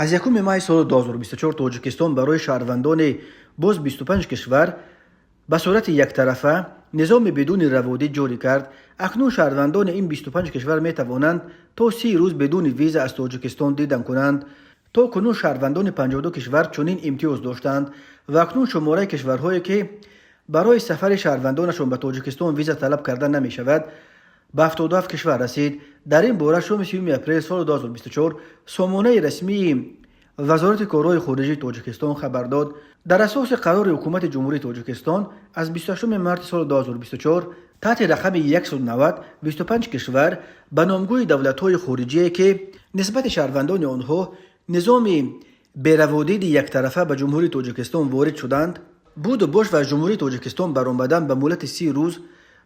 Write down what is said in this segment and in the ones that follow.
Аз 1 май соли 2024 Тоҷикистон барои шаҳрвандони боз 25 кишвар ба сурати яктарафа низоми бидуни раводид ҷорӣ кард. Акнун шаҳрвандони ин 25 кишвар метавонанд то 30 рӯз бидуни виза аз Тоҷикистон дидан кунанд. То кунун шаҳрвандони 52 кишвар чунин имтиёз доштанд ва акнун шумораи кишварҳое, ки барои сафари шаҳрвандонашон ба Тоҷикистон виза талаб карда намешавад, ба 77 кишвар расид. Дар ин бора шоми 30 апрел соли 2024 сомонаи расмии Вазорати корҳои хориҷии Тоҷикистон хабар дод. Дар асоси қарори Ҳукумати Ҷумҳурии Тоҷикистон аз 28 марти соли 2024 таҳти рақами 190, 25 кишвар ба номгӯи давлатҳои хориҷие, ки нисбати шаҳрвандони онҳо низоми бераводиди яктарафа ба Ҷумҳурии Тоҷикистон ворид шуданд, буду бош ва аз Ҷумҳурии Тоҷикистон баромадан ба муҳлати 30 рӯз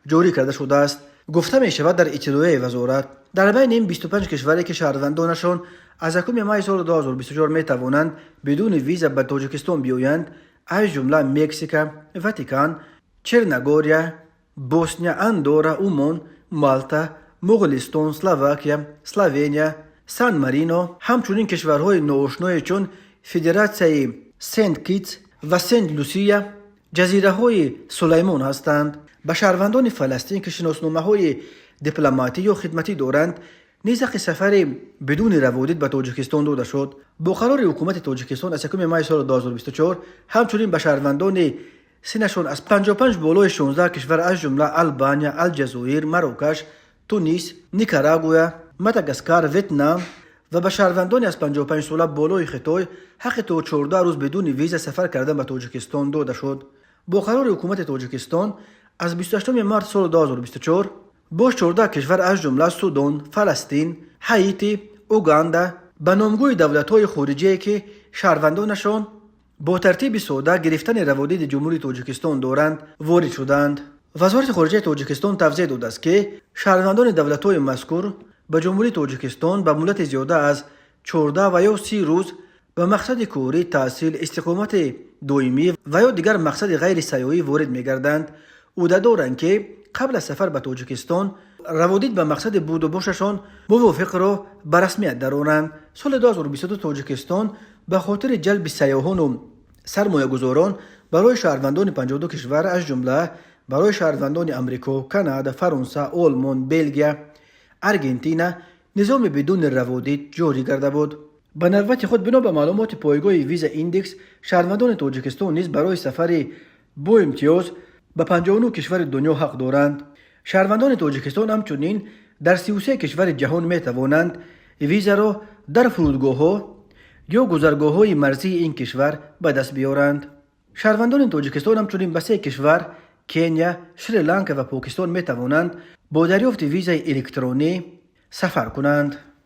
ҷорӣ карда шудааст, гуфта мешавад дар иттилоияи вазорат. Дар байни ин 25 кишваре, ки шаҳрвандонашон аз 1 май соли 2024 метавонанд бидуни виза ба Тоҷикистон биёянд, аз ҷумла Мексика, Ватикан, Черногория, Босния, Андора, Умон, Малта, Моғулистон, Словакия, Словения, Сан Марино, ҳамчунин кишварҳои ноошное чун Федератсияи Сент Китс ва Сент Лусия, ҷазираҳои Сулаймон ҳастанд. Ба шаҳрвандони Фаластин, ки шиносномаҳои дипломатӣ ё хидматӣ доранд, низ ҳаққи сафари бидуни раводид ба Тоҷикистон дода шуд. Бо қарори Ҳукумати Тоҷикистон аз 1 май соли 2024 ҳамчунин ба шаҳрвандони синнашон аз 55 болои 16 кишвар, аз ҷумла Албания, Алҷазоир, Марокаш, Тунис, Никарагуя, Мадагаскар, Ветнам ва ба шаҳрвандони аз 55 сола болои Хитой ҳаққи то 14 рӯз бидуни виза сафар кардан ба Тоҷикистон дода шуд. Бо қарори Ҳукумати Тоҷикистон аз 28 март соли 2024 боз 14 кишвар, аз ҷумла Судон, Фаластин, Ҳаити, Уганда ба номгӯи давлатҳои хориҷие, ки шаҳрвандонашон бо тартиби сода гирифтани раводиди Ҷумҳурии Тоҷикистон доранд, ворид шуданд. Вазорати хориҷаи Тоҷикистон тавзеҳ додааст, ки шаҳрвандони давлатҳои мазкур ба Ҷумҳурии Тоҷикистон ба муҳлати зиёда аз 14 ва ё 30 рӯз ба мақсади корӣ, таҳсил, истиқомати доимӣ ва ё дигар мақсади ғайри сайёҳӣ ворид мегарданд, ӯҳдадоранд, ки қабл аз сафар ба Тоҷикистон раводид ба мақсади будубошашон мувофиқро ба расмият дароранд. Соли 2022 Тоҷикистон ба хотири ҷалби сайёҳону сармоягузорон барои шаҳрвандони 52 кишвар, аз ҷумла барои шаҳрвандони Амрико, Канада, Фаронса, Олмон, Белгия, Аргентина низоми бидуни раводид ҷорӣ карда буд. Ба навбати худ, бино ба маълумоти пойгоҳи Виза Индекс, шаҳрвандони Тоҷикистон низ барои сафари боимтиёз ба 59 кишвари дунё ҳақ доранд. Шаҳрвандони Тоҷикистон ҳамчунин дар 33 кишвари ҷаҳон метавонанд визаро дар фурудгоҳҳо ё гузаргоҳҳои марзии ин кишвар ба даст биёранд. Шаҳрвандони Тоҷикистон ҳамчунин ба се кишвар, Кения, Шри Ланка ва Покистон метавонанд бо дарёфти визаи электронӣ сафар кунанд.